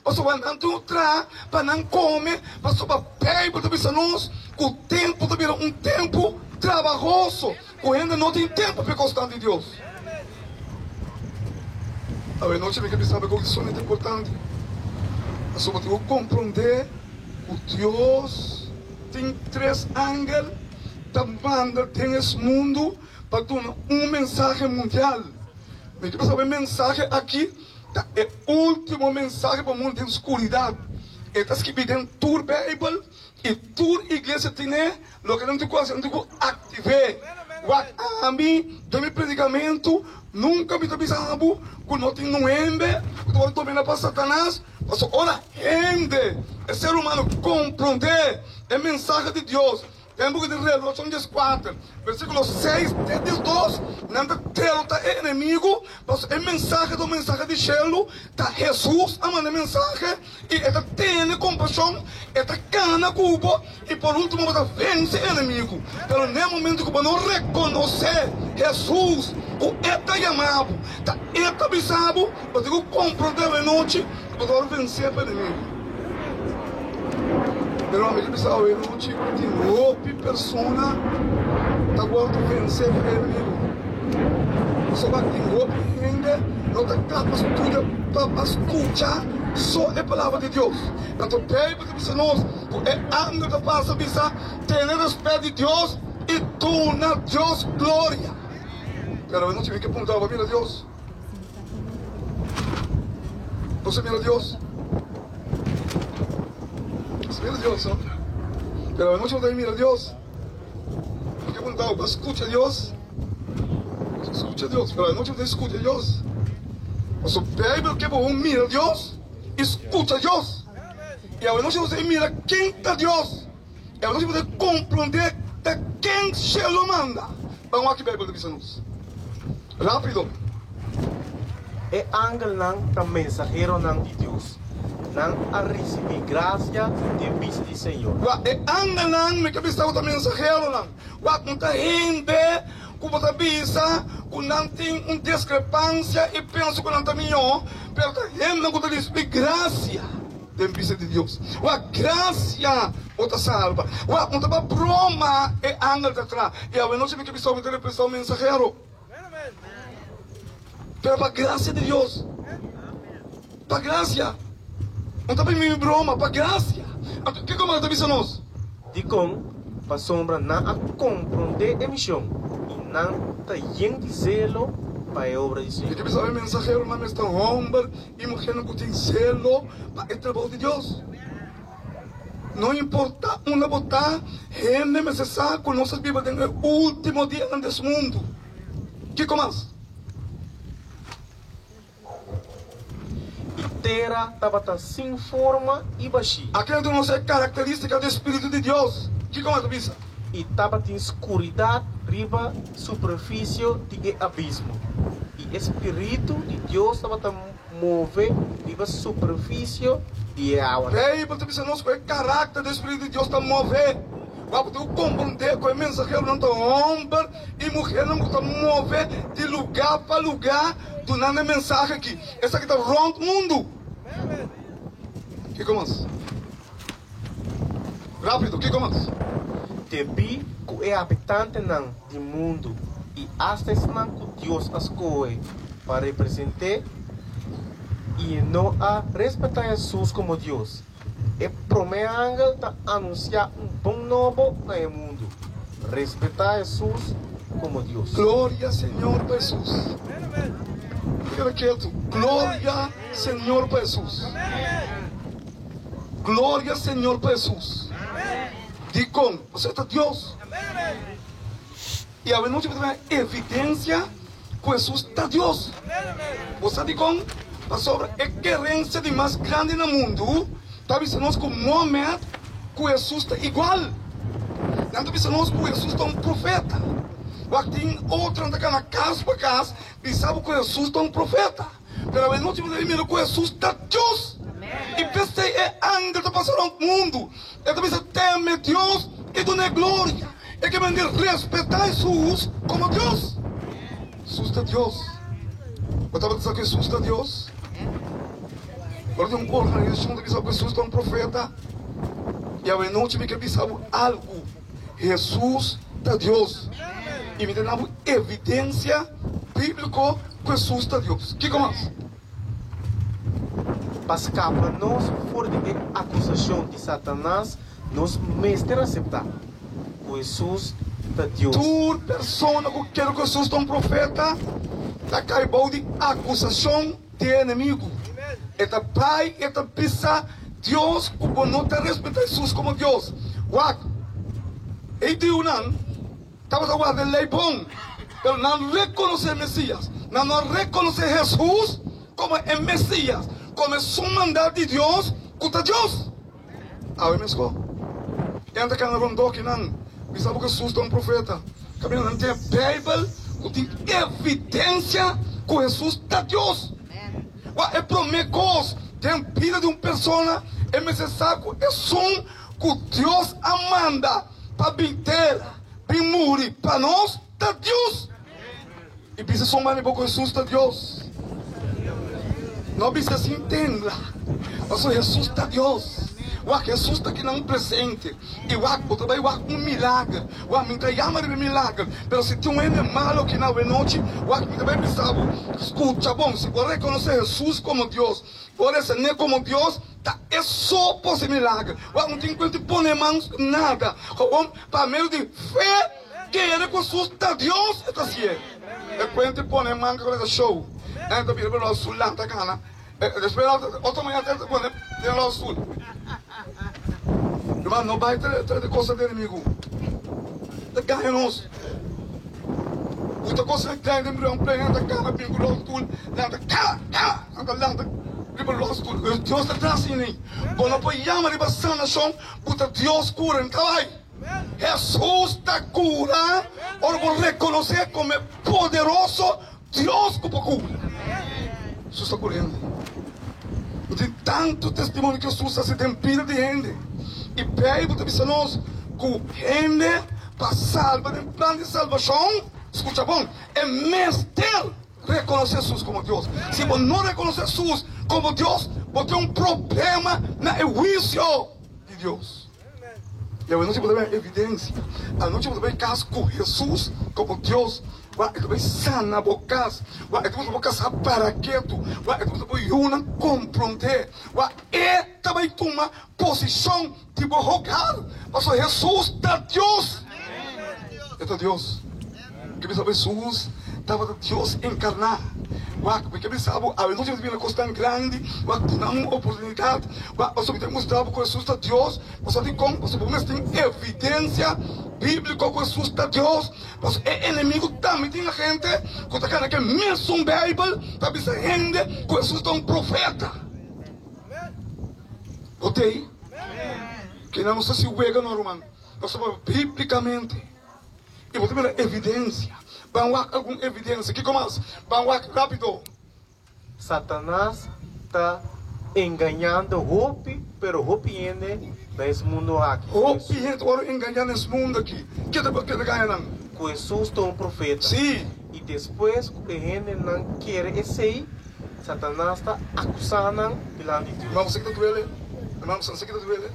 Pasobra nan tin un traha pa nan kome, pasobra Beibel ta bisa nos ku tempu ta bira un tempu trabahoso, ku hende no tin tempu pa e kosnan di Dios. Awe nochi mi ke bisa bo ku sumamente importante, pasobra tin ku komprondé ku Dios tin tres angel ta manda den es mundu pa duna un mensahe mundial. Mi ke bisa bo e mensahe aki Ta e ultimo mensahe pa mundu den skuridat. E ta skibí den tur Beibel i tur iglesia tin'é. Loke nan tin ku hasi, nan tin ku aktiv'é. Wak ami den mi predikamentu, nunka mi ta bisa abo ku no tin un hende ku ta wòrdu dominá pa Satanas, pasobra ora hende, e ser humano, komprondé e mensahe di Dios, Den buki di Revelashon dieskuater, versíkulo seis te diesdos, nan ta derota e enemigu, pasobra e mensahe ta un mensahe di shelu, ta Hesus a manda e mensahe i e ta tene kompashon, e ta kana ku bo i por último bo ta vense e enemigu. Pero n'e momentu ku bo no rekonosé Hesus ku e ta yama bo, ta e ta bisa bo, bo tin ku komprondé awenochi ku bo ta wòrdu vensé pa e enemigu. Pero ami ta bisa awe nochi ku tin hopi persona ta wòrdu vensé pa e enemigu. Pasobra tin hopi hende no ta kla pa studia pa skucha so e palabra di Dios. Anto Beibel ta bisa nos ku e angel ta pasa bisa, Tene rèspèt di Dios i duna Dios gloria. Pero awe nochi mi ke puntra bo, mira Dios. Nos a mira Dios. Nos a mira Dios, no? Pero anochi no ta mira Dios. Bo ke punta bo skucha Dios? Skucha Dios, pero anochi no ta skucha Dios. Pasobra Beibel ke bo mira Dios i skucha Dios. I anochi nos ta mira ken ta Dios. E nos por komprondé ta ken shelu manda. Ban wak ki Beibel ta bisa nos. Rápido. E angelnan ta mensaheronan di Dios. Nan a risibí grasia den bista di Señor. Wak, e angelnan mi ta bisa ku ta mensaheronan. Wak, no ta hende ku bo ta bisa ku nan tin un diskrepansia i pensa ku nan ta mihó, pero ta hendenan ku ta risibí grasia. Den bista di Dios. Wak gracia bo ta salba. Wak no ta pa broma e angel ta tra. I awe nochi mi ke bisa mi ta representa un mensahero. Pero pa gracia di Dios. Pa gracia. No ta pa mi broma, pa gracia. Anto kiko manda ta bisa nos? Dikon? Pasobra nan a komprondé e mishon i nan ta yen di zelo pa e obra di Mi Señor. ke bisa awe mensaheronan mester homber I muhernan ku tin selo pa e trabou di Dios. No importa unda bo ta, hende mester sa ku nos ta biba den e ultimo dianan di es mundu. Kiko mas? I tera tabata sin forma i bashí. Aki nan ta nos e karakteristika di e spiritu di Dios. Kiko mas ta bisa? I tabatin skuridat riba superfisio di e abismo, i e Spiritu di Dios tabata move riba superfisio di e awanan. Beibel ta bisa nos ku e karakter di e Spiritu di Dios ta move. Wak bo tin ku komprondé ku e mensaheronan ta hòmber i muhernan ku ta move di lugá pa lugá dunando e mensahe aki. Esaki ta rònt mundu. Kiko mas? Rápido, kiko mas? Debí ku e habitantenan di mundu i asta esnan ku Dios a skohe pa represent'é i no a respetá Hesus komo Dios, e promé angel ta anunsiá un bon nobo na e mundu, respetá Hesus komo Dios. Gloria Señor pa Hesus. Keda ketu. Gloria Señor pa Hesus. Gloria Señor pa Hesus. Dikon? Pasobra e ta Dios. I awe nochi bo ta mira evidensia ku Hesus ta Dios. Bo sa dikon? Pasobra e kerensia di mas grandi na mundu ta bisa nos ku Mohamed ku Hesus ta igual. Nan ta bisa nos ku Hesus ta un profeta. Wak tin otronan ta kana kas pa kas bisa bo ku Hesus ta un profeta. Pero awe nochi bo debe mira ku Hesus ta Dios. I p'esei e angel ta pasa rònt mundu. E ta bisa, Teme Dios i dun'é gloria. E ke mende respetá Hesus komo Dios. Hesus ta Dios. Bo tabata sa ku Hesus ta Dios? Ora tin un organisashon ta bisa ku Hesus ta un profeta, i awenochi mi ke bisa bo algu, Hesus ta Dios. I mi ta na bo evidensia bíbliko ku Hesus ta Dios. Kiko mas? Pa skapa nos for di e akusashon di Satanas, nos mester aseptá ku Hesus ta Dios. Tur persona ku kere ku Hesus ta un profeta ta kai bou di akusashon di e enemigu. E ta bai i e ta bisa Dios ku bo no ta respetá Hesus komo Dios. Wak, e hudiunan Tabata warda e lei bon, pero nan rekonosé e Mesías. Nan no a rekonosé Hesus komo e Mesías, komo esun mandá di Dios ku ta Dios. Awe meskó, e nan ta kana rondó kinan bisa bo ku Hesus ta un profeta. Kaminda nan tin e Beibel ku tin evidensia ku Hesus ta Dios. Wak, e promé kos den bida di un persona, e mester sa ku esun ku Dios a manda Pa bin tera, bin muri pa nos, ta Dios. I bisa son mami bo ku Hesus ta Dios. No bisa sin tembla, pasobra Hesus ta Dios. Wak, Hesus ta kinan presente. I wak, bo ta bai wak un milager. Wak, mi ta yama riba e milager. Pero si tin un hende malo kinan awenochi, wak, mi ta bai bisa bo, skucha bon, si bo rekonosé Hesus komo Dios, bo resené komo Dios, Ta e so por hasi milager. Wak no tin kuenta di pone man nada. Gewoon pa medio di fe kere ku Hesus ta Dios e ta hasié. E kuenta di pone man ku ta show. E ta bira pa lo lanta kana. Despues otro mañana ta pone den lo sul. Ruman no bai tra di cosa di enemigo. Ta gaña nos. Ku ta cosa grandi den un plena ta kana bin ku lo sul lanta ka ka lanta lanta. Riba los ku Dios ta tras di mi. Bo no por yama riba sanashon ku ta Dios kura mi ta bai. Hesus ta kura ora bo rekonosé komo e poderoso Dios ku por kura. Hesus ta kura hende. Mi tin tantu testimonio ku Hesus hasi den bida di hende. I Beibel ta bisa nos ku hende pa salba den plan di salbashon, skucha bon, e mester. Rekonosé Hesus komo Dios. Si bo no rekonosé Hesus komo Dios, bo tin un problema na e huisio di Dios. I awenochi bo ta bai evidensia. Anochi bo ta bai kas ku Hesus komo Dios. Wak e ta bai sana bo kas. Wak e ta buska bo kasá para ketu. Wak e ta buska bo yunan komprondé. Wak e ta bai tuma posishon di bo hogar. Pasobra Hesus ta Dios. E ta Dios. Mi ke bisa bo Hesus tabata Dios enkarná. Wak, mi ke bisa bo, awe nochi mi ta bira kos tan grandi. Wak, duna mi un oportunidat. Wak, pasobra mi ta mustra bo ku Hesus ta Dios. Pasobra dikon? Pasobra bo mes tin evidensia bíbliko ku Hesus ta Dios. Pasobra e enemigu tambe tin hende ku ta kana ku e mesun Beibel pa bisa hende ku Hesus ta un profeta. Bo t'ei? Kinan nos ta si wega no, ruman. Pasobra bíblikamente. I bo ta mira evidensia. Ban wak algun evidensia. Kiko mas? Ban wak rápido. Satanas ta engañando hopi, pero hopi hende na es mundo aki. Hopi hende ta wòrdu engañá na es mundo aki. Ke ta ke ta gaña nan? Ku Hesus ta un profeta. Sí. I despues ku e hendenan kere esei, Satanas ta akusá nan dilanti Dios. Hermano, sa ki ta duele? Hermano, sa ki ta duele?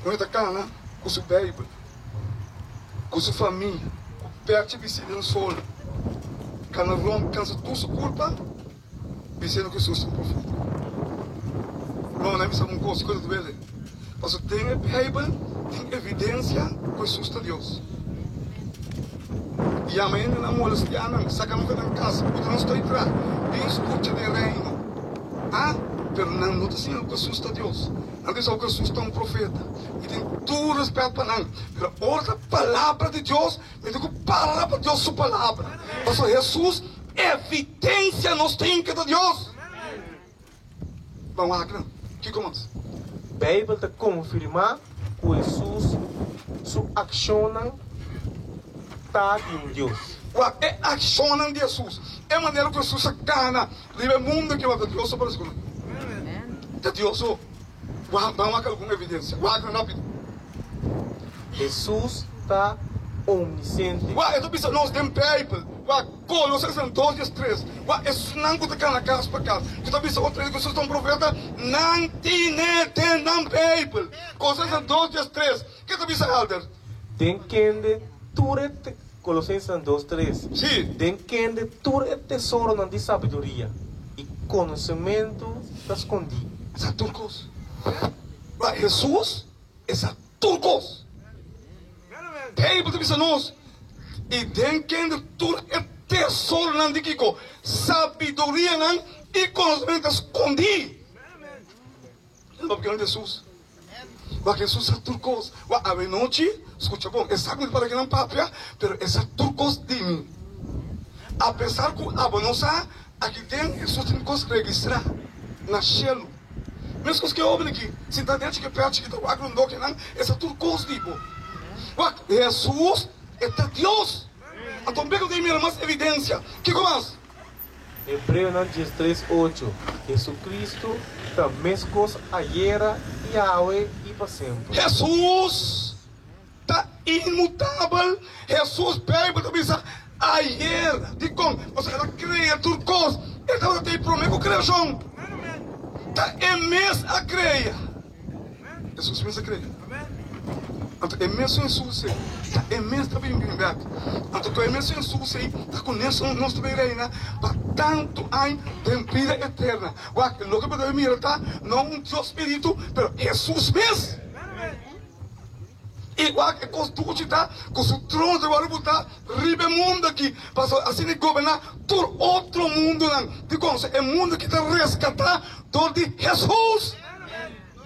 Un hende ta kana ku su Beibel. Ku su famia, ku pechi bisti den sol, kana rond kansa tur su kurpa, bisendo ku Hesus ta un profeta. No, nan bisa un kos ku ta duele, pasobra den e Beibel tin evidensia ku Hesus ta Dios. Yama hendenan molestiá nan, saka nan for nan kas, buta nan stoi tra, bin skucha den Reino. A, pero nan no ta siña ku Hesus ta Dios. Nan ta bisa ku Hesus ta un profeta. Mi tin tur respet pa nan, pero ora ta palabra di Dios, mi tin ku para pa Dios su palabra. Pasobra Hesus evidencia nos tin ke ta Dios. Ban wak nan. Kiko mas? Beibel ta konfirmá ku Hesus su akshonnan ta di un Dios. Wak e akshonnan di Hesus, e manera ku Hesus a kana riba e mundu aki, wak ta Dios so parese ku nan. Ta Dios so. Wak, ban wak algun evidensia. Wak nan rapido. Hesus ta omnisente. Wak, e ta bisa nos den Beibel. Wak, Kolosensenan dos dies tres, Wak, esnan ku ta kana kas pa kas, ku ta bisa otro hende ku Jesus ta un profeta, nan tine den nan Beibel. Kolosensenan dos dies tres, Ke ta bisa, Elder? Den kende tur e te, Kolosensenan dos tres, Sí. Den kende tur e tesoronan di sabiduria i konosementu ta skondí. Sa tur kos. Wak, Jesus e sa tur kos. Beibel ta bisa nos, I den kende tur e tesoronan di kiko? Sabidurianan i konosementu ta skondí. El papia di Hesus. Wak Hesus sa tur kos. Wak awenochi, skucha bon, e sa ku mi ta para kinan papia, pero e sa tur kos di mi. Apesar ku abo no sa, aki den Hesus tin kos registrá na shelu. Meskos ku e hoben aki sinta den chike pèchi ki ta wak rondó kinan, e sa tur kos di bo. Wak, Hesus e ta Dios. Anto un bek lo tin mira mas evidensia. Kiko mas? Hebreonan diestres ocho, Hesukristu ta meskos ayera i awe i pa semper. Hesus ta inmutabel. Hesus, Beibel ta bisa, ayer. Dikon? Pasobra el a krea tur kos. E tabata ta e promé ku kreashon. Ta e mes a krea. Hesus mes a krea. Anto e mesun Hesus ei, ta e mes ta bin bin bèk. Anto ku e mesun Hesus ei ta ku nos ta bin reina pa tantu aña den bida eterna. Wak, loke bo debe mira ta no un Dios spiritu, pero Hesus mes. I wak e kos dushi ta ku su trono ta wòrdu botá riba e mundu aki, pasobra asina e goberná tur otro mundunan. Dikon? Pasobra e mundu aki ta reskatá dor di Hesus.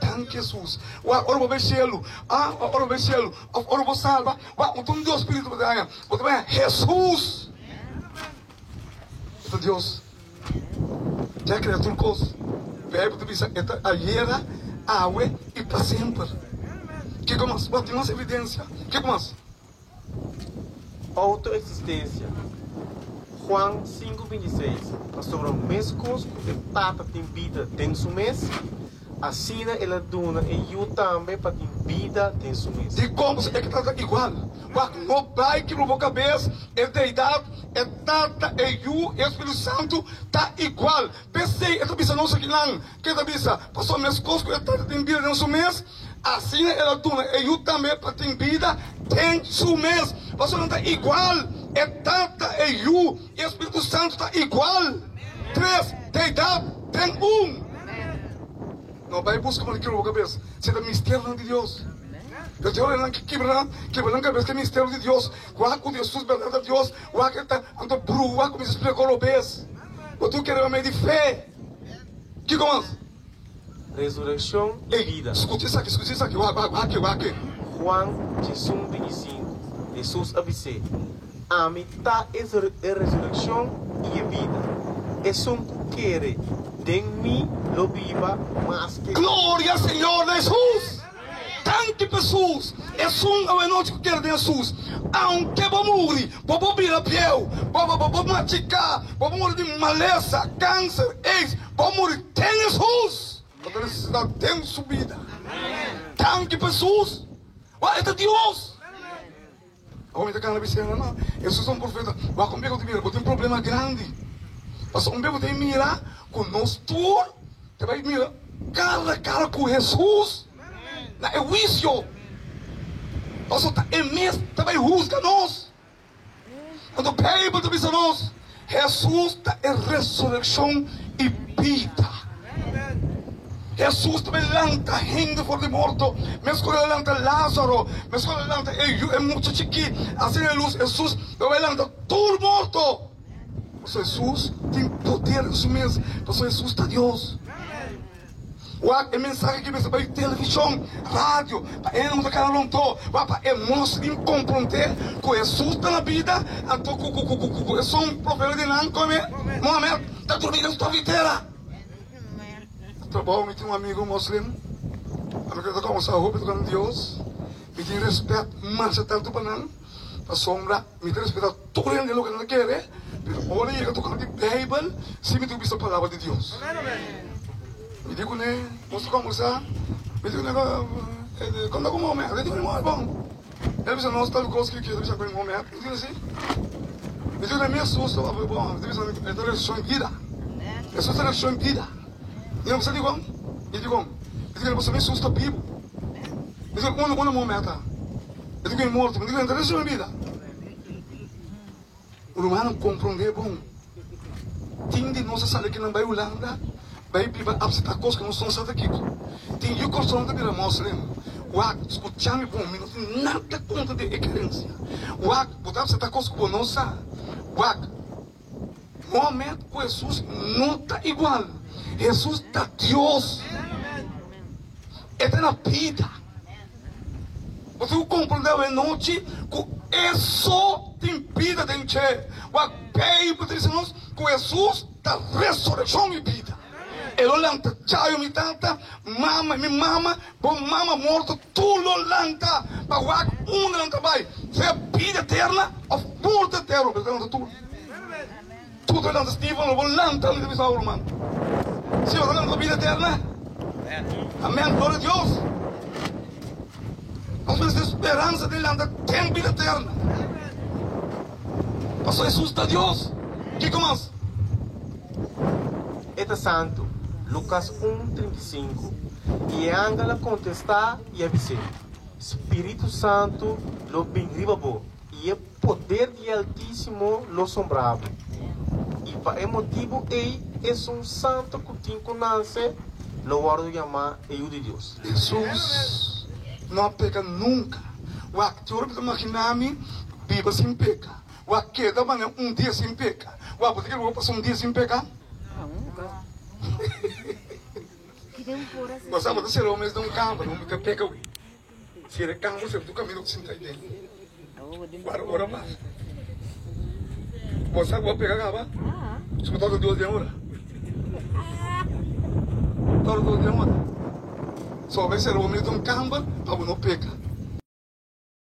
Danki Hesus. Wak ora bo bai shelu, ah, ora bo bai shelu òf ora bo salba, wak un ta un Dios spiritu bo ta haña, bo ta haña Hesus. E ta Dios. Ya krea tur kos. Beibel ta bisa e ta ayera, awe i pa semper. Kiko mas? Bo tin mas evidensia? Kiko mas? Outoeksistensia. Juan sinku binti seis, Pasobra meskos ku e Tata tin bida den su mes, Asina el a duna e Yu tambe pa tin bida den su mes. Dikon boso e trata igual? Wak no bai kibra bo kabes, e Deidat, e Tata, e Yu i e Spiritu Santu ta igual. P'esei e ta bisa nos akinan, ke ta bisa, Pasobra meskos ku e Tata tin bida den su mes, asina el a duna e Yu tambe pa tin bida den su mes. Pasobra nan ta igual, e Tata, e Yu i e Spiritu Santu ta igual. Tres Deidat den un. No bai buska pa kibra bo kabes, si ta misterionan di Dios. Pero te ora nan ke kibra nan, kibra nan kabes ke misterio di Dios, wak ku Jesus berdad ta Dios, wak e ta anto bruha kuminsa splika ku robes. Bo tur kere pa medio di fe. Kiko mas? Resurekshon i bida. Skucha esaki, skucha esaki, wak, wak, wak, wak. Juan diesun bintisinko, Jesus a bis'é, Ami ta e resurekshon i e bida. Esun ku kere den mi lo biba maske. Gloria Señor na Hesus! Danki pa Hesus! Esun awenochi ku kere den Hesus, aunke bo muri, bo por bira bieu, bo bo por machiká, bo por muri di malesa, kanser, aids, bo muri den Hesus! Bo ta nesesitá den su bida. Danki pa Hesus! Wak, e ta Dios! Awor mi ta kana bisa nan, No, Hesus ta un profeta. Wak un bia ku ta mira, bo tin problema grandi. Pasobra un bia bo ta mira ku nos tur ta bai mira kara kara ku Hesus na e huisio. Pasobra ta e mes ta bai husga nos. Anto Beibel ta bisa nos, Hesus ta e resurekshon i bida. Hesus ta bai lanta hende for di morto, meskos el a lanta Lázaro, meskos el a lanta e yu, e mucha chikí. Asina e lus, Hesus ta bai lanta tur morto. Pasobra Hesus tin poder den su mes, pasobra Hesus ta Dios. Wak e mensahe ki mester bai televishon, radio, pa e hende ku ta kana lontó. Wak pa e moslim komprondé ku Hesus ta na bida, anto ku ku ku ku esun profeta di nan kome Mohamed ta durmi den su tormitera. Na trabou mi tin un amigu moslim, ami ku ta kombersa hopi tokante Dios. Mi tin respèt masha tantu pa nan, pasobra mi ta respetá tur hende loke nan ta kere, pero ora yega tokante Beibel, si mi tin ku bisa palabra di Dios. Mi di kuné, nos ta kombersá, mi di kuné, Kon ta ku Mohamed? E di kuné, Mohamed bon. El bisa nos tal kos ki ta bisa ku Mohamed. Mi di kuné, si. Mi digo na mi Hesus, bon, mi ta bisa e ta resurreccion y bida. Hesus ta resurreccion y bida. Mi no bisa dikon? Mi dikon? Mi digo pasobra mi Hesus ta bibu. Mi digo unda unda Mohamed ta? Mi digo e morto. Mi digo e ta resurreccion y bida. Rumannan comprende bon. Tin di nos a sali kinan bai Hulanda bai biba apsepta kos ku nos no sa ta kiko. Tin yu Kòrsou ta bira mòslem. Wak, skucha mi bon, mi no tin nada kontra di e kerensia. Wak, bo ta apsepta kos ku bo no sa. Wak, Mohamed ku Hesus no ta igual. Hesus ta Dios. E ta na bida. Bo tin ku komprendé awe nochi ku e so tin bida den dje. Wak, Beibel ta bisa nos ku Hesus ta resurekshon i bida. E lo lanta djayo mi tata, mama, mi mama, bo mama morto, tur lo lanta pa wak unda nan ta bai, sea bida eterna òf morto eterno, pero ta lanta tur. Tur ta lanta, Steven lo bo lanta, mi ta bisa bo ruman. Si bo ta lanta pa bida eterna. Amen, gloria a Dios. Nos mester speransa di lanta den bida eterna. Pasobra Hesus ta Dios. Kiko mas? E ta santu. Lukas un, 35 I e angel a kontestá i a bis'é, Spiritu Santu lo bin riba bo, i e poder di e Altísimo lo sombrá bo. I pa e motibu ei esun santu ku tin ku nase lo wòrdu yamá e Yu di Dios. Hesus no a peka nunka. Wak, te ora bo ta imaginá mi biba sin peka. Wak, keda manera un dia sin peka. Wak, bo ta kere bo pasa un dia sin peka? Bo sa bo ta sera bo mes den un kamba, no ta peka wi. Sera e kamba, sera tur kaminda ku sinta ei den. Guarda ora mas. Bo sa ku bo a peka kaba? Si bo toka Dios den ora. Toka Dios den ora. So, bo sera bo mes den un kamba pa bo no peka.